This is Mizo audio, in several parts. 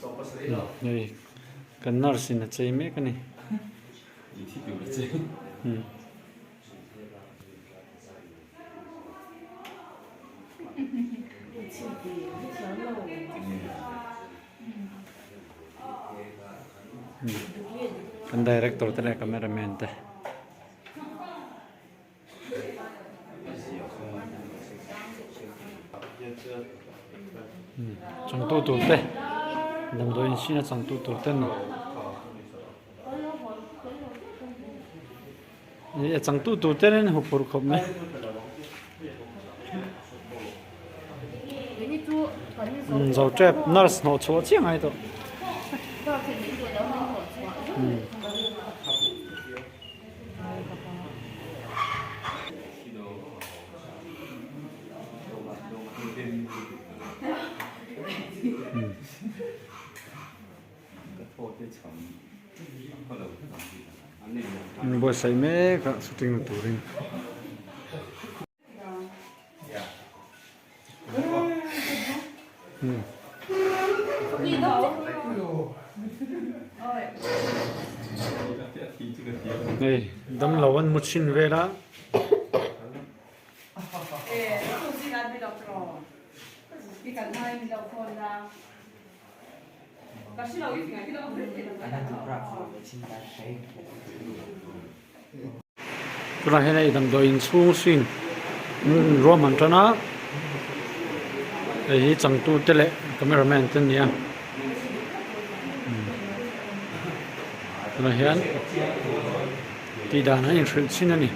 Hei kan nurse in a chei mek a ni. Kan director te leh cameraman te. Changtu tur te damdawi in sin a changtu tur ten a changtu tur ten an huphurh khawp mai. Zo tep nurse hnawh chhuah chiah ngai tawh. An buatsaih mek a shooting na turin. Hei damlo an mu chhin vel a. Tunah hian hei damdawi inchhung hring ruahman tan a hei hi changtu te leh camera man te an ni a tunah hian tih dan an inhrilh chin a ni.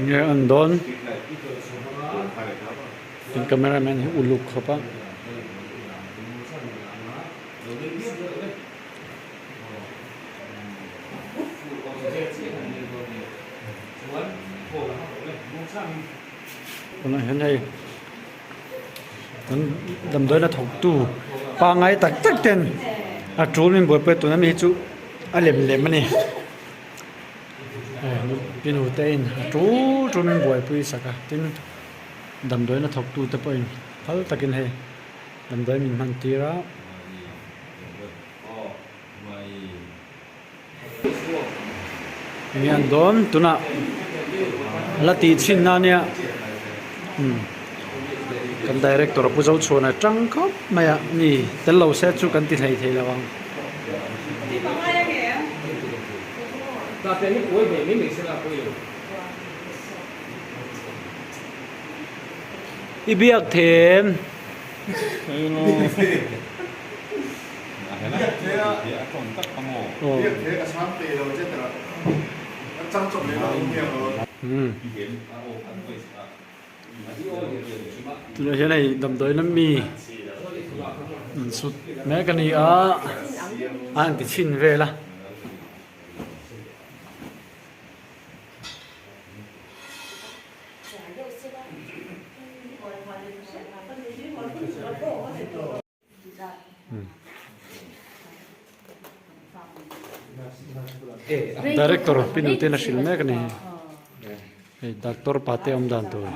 Nge an dawn tin camera man hi uluk khawp a. Tunah hian hei kan damdawiin a thawktu pangngai tak tak ten a tul min buaipui a tuna mi hi chu a lem lem a ni. Pi nute in a tul tul min buaipui sak a tin damdawiin a thawktu te pawhin phal takin hei damdawi min hman tir a. Enge an dawn tunah la tih chhin na nia kan director pu Zochhuana tang khawp mai a ni tel lo se chu kan ti hlei thei lo ang. I biak them. Tunah hian hei damdawiin a mi an sut mek a ni a, a han ti chhin vel a. Director pinu ten a hrilh mek a ni hei doctor pate awm dan tur.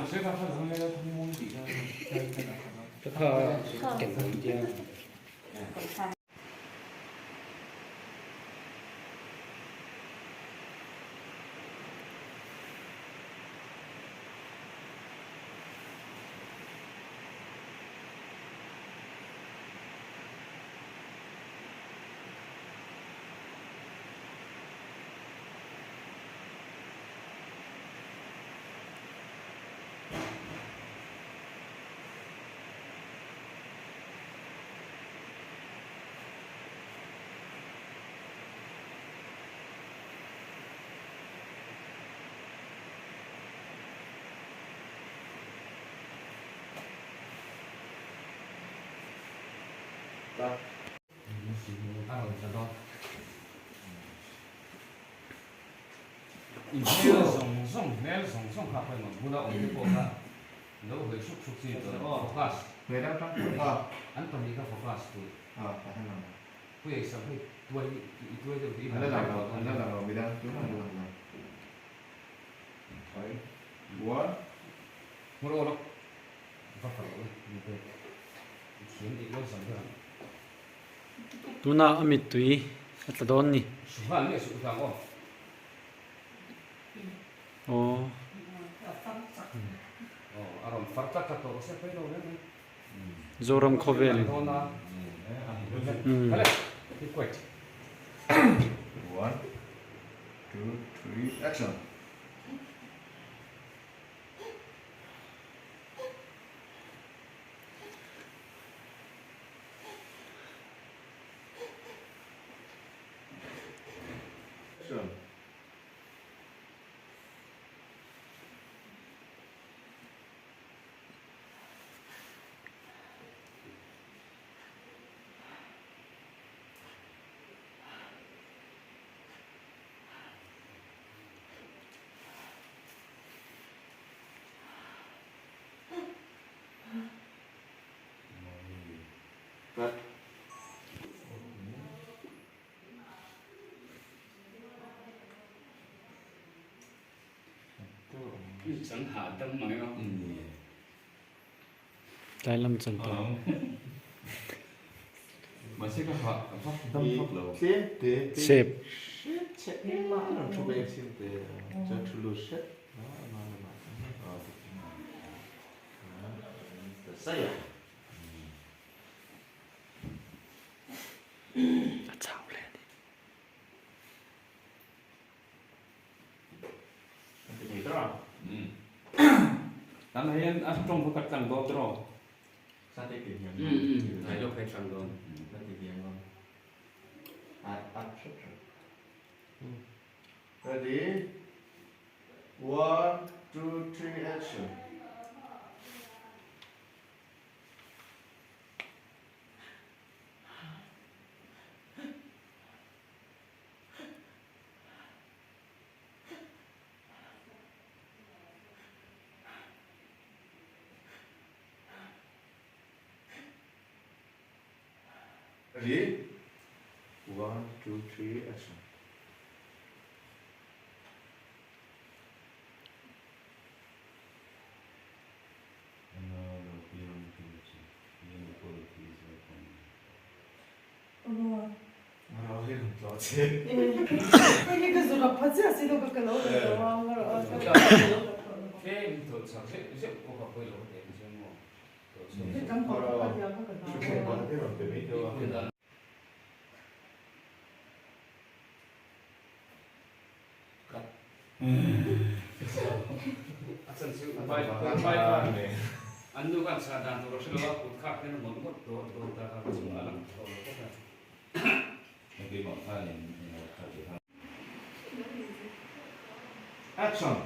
An la lang lo, an la lang lo midang tumah an la lang lo. One. Tunah a mittui a tla dawn ni. Aw. Zoram khawvelin. One, two, three, action. Action. Cut. Tlai lam chan tawh. Sep. A chau hle a ni. Ready? One, two, three, action. Ready? One, two, three, action. Action!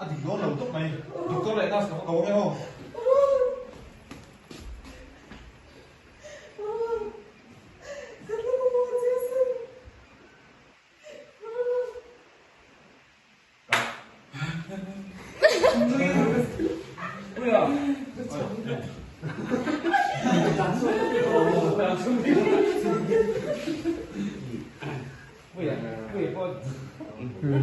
A dik dawn lo tawp mai. Doctor leh nurse ka va ko ange aw. Lang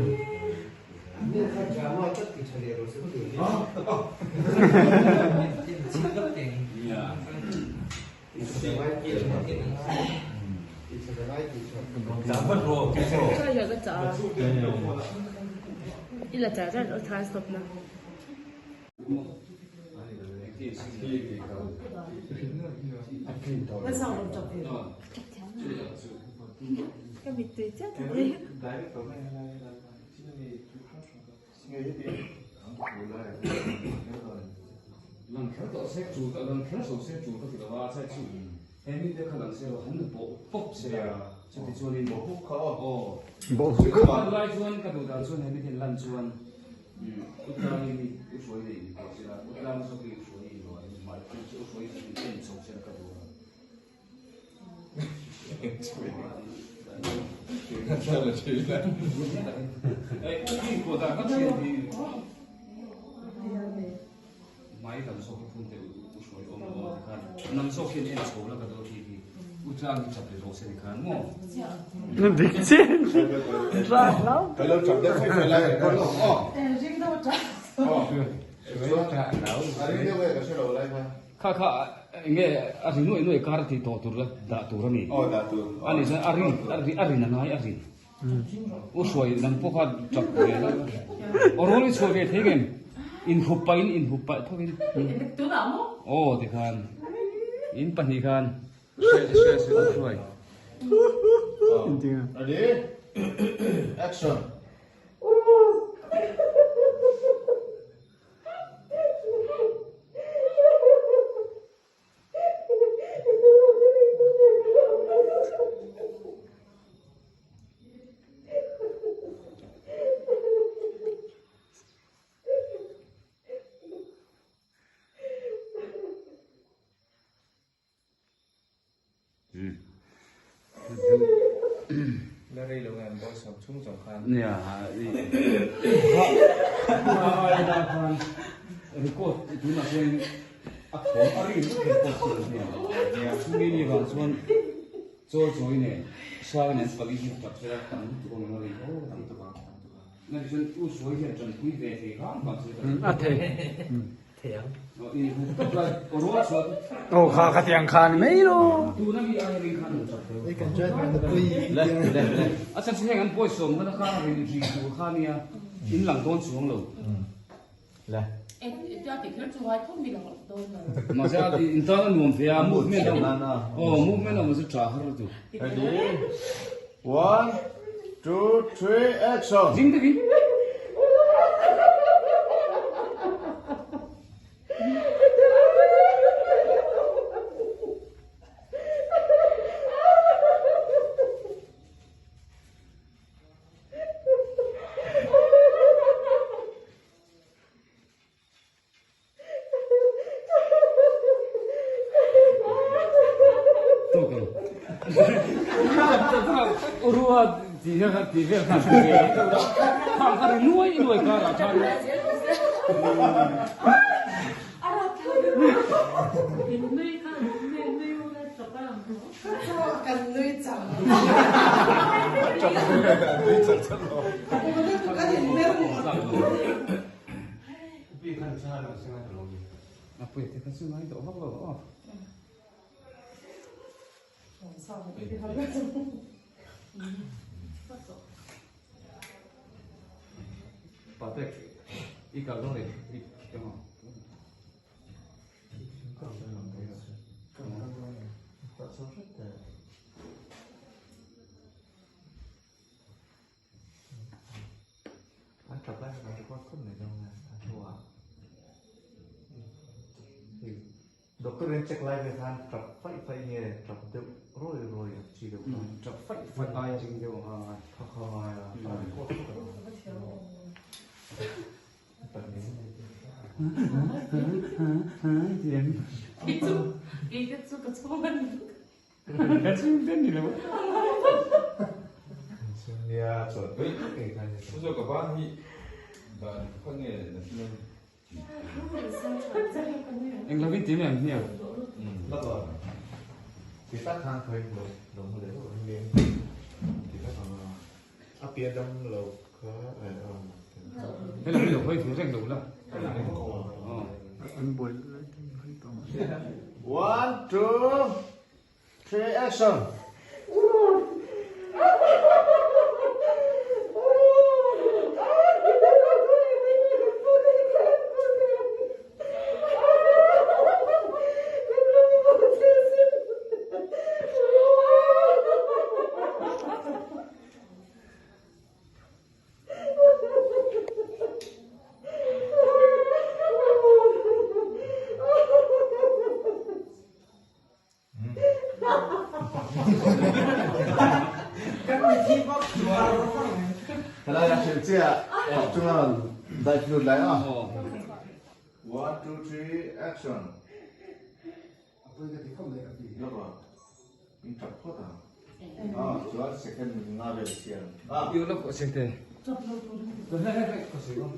kher tawh se tul ka lang kher so se tul ka ti lo a chai chu he mi te kha lang se lo han bawh pawp se a chuti chuanin Bawh huk kha aw. Aw Bawh huk. Lai chuan ka duh dan chuan he mi ten lan chuan U Tlangi hi u hruai nei ni pawh sela U Tlangi zawk hi u hruai ni lo a mahni chu u hruai hi en chho sela ka duh a. Dik chiah. Kha kha enge a ri nuai nuai kar tih tawh tur la dah tur a ni. Aw dah tur. A nih chuan a rin a rin a ngai a rin. U hruai nang pawh kha tap ve la. Aw rawl i chhuah ve thei ngem? Inhup pah in inhup pah thawk in. Tunah maw? Aw tikhan in pahnih khan hre hre se u hruai. Ready? Action. La rei lo ngan bawi sawm chung zawng khan. Nia khan record tunah chuan a thawm a ri vek record chu an nia. Chumi ni vang chuan chawi chawi nen sang nen pali hi tap sela tam lutuk awm a ri ho tam tuk a. Na chuan u sawi hian tanpui ve thei hram hram se. A thei. Aw kha khatiang kha ni mai lo. A chan chu heng an pawisawm kha kha rin ri tur kha nia in lang dawn chuang lo. Mahse a in tan a nuam ve a movement a aw movement a awm chu tha har lutuk. Ready? One, two, three, action! Ding takin. Tawk ang. Urua ti hian khan ti vel khan ti ve khang kha ri nuai nuai karah khan. Kan nui chang. Nui char char lo. Kan in mer An tap lai kha kan record khawp mai dawn a, a hnuah hei doctor in check lai vel khan tap faih faih nge tap deuh rawi rawi ang chi deuh kha. Tap faih faih aia ring deuh ang a. Kha kha ngai a, a record khawp ang. Kei chu ka chhung a ni. Ka chhung te ni lo. Nia chuan pui ei kha ni. Chu ka ban hi dan kha nge na thil Eng lovin ti mai ang hniang. La ba. Ti tak khan khoi lo lo mu le lo ni. Ti tak ang a pia dam lo kha. Helam hi lo hawi ve reng lo la. An buai lai te hawi tawh ang. One, two, three, action! Helai a hrilh chiah chunga rawn dive lut lai a. One, two, three, action. Lawk a, in tap phawt ang. Ah, chuan second nga vel siam. Ah. Iu lawk a chhete. He he he ka sawi ang.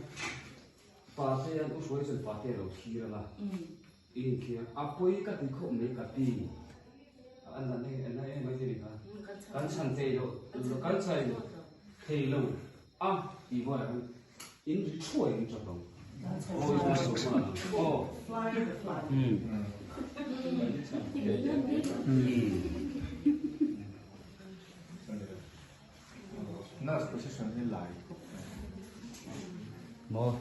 Pate an u hruai chuan pate a lo thlir ang a. I inthlir a pawi ka ti khawp mai ka ti. An la nei an la em mai te ni kha. Kan chhan thei lo kan chhan thei lo a tih buaiah khan in ri thuai in tap ang. Aw. Nurse position hi lai khawp mai. Maw.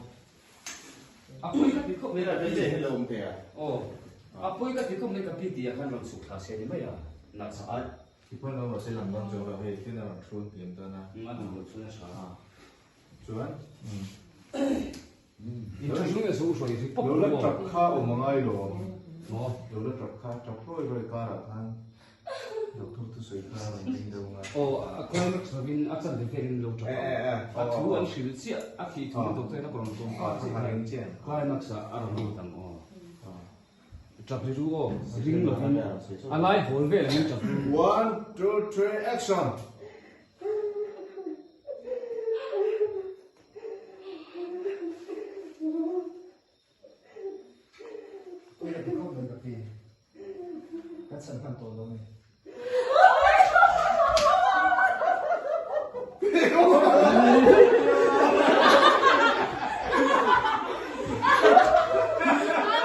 A pawi ka ti khawp mai ka pi. Hi lo awm thei a. Aw. A pawi ka ti khawp mai ka pi tih ah khan rawn chhuk thla se ni mai a. Nurse a. Ti pawn lo rawh se lang dawn chu lo hei tin a rawn thu hniam dawn a. A duh loh chuan a tha a. Chuan. In thu chu nge chu hruai ri pawp Lo la tap kha awm a ngai lo. Maw? Lo la tap kha tap rawi rawi karah khan doctor thusawi kha a rawn ding deuh nga. Aw, a climax lovin a chan ve verin lo tap ang. A thu an hrilh chiah, a thih thu doctor in a rawn tawng kar chiah khan climax ah a rawn lut ang aw. Tap ri ru aw, ring lovin a lai hawl vel angin tap ru. One, two, three, action!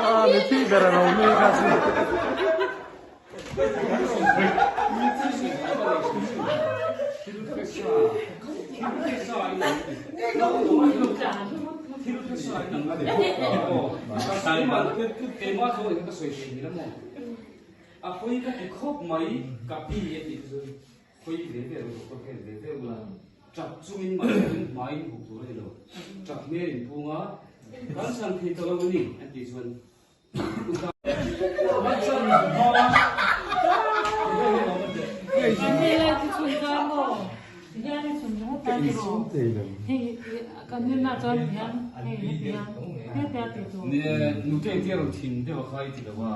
Ah, mi thi ber a lo nui kha chu. A pawi ka ti khawp mai ka pi a tih chu pawi ve ve lo doctor kha en ve ve ula tap chungin mahse hmaiin hmuh tur a ni lo tap hmel in pung a kan chhan thei ta lo a ni a tih chuan Nute engtia rawn thin deuh a kha i ti lo a.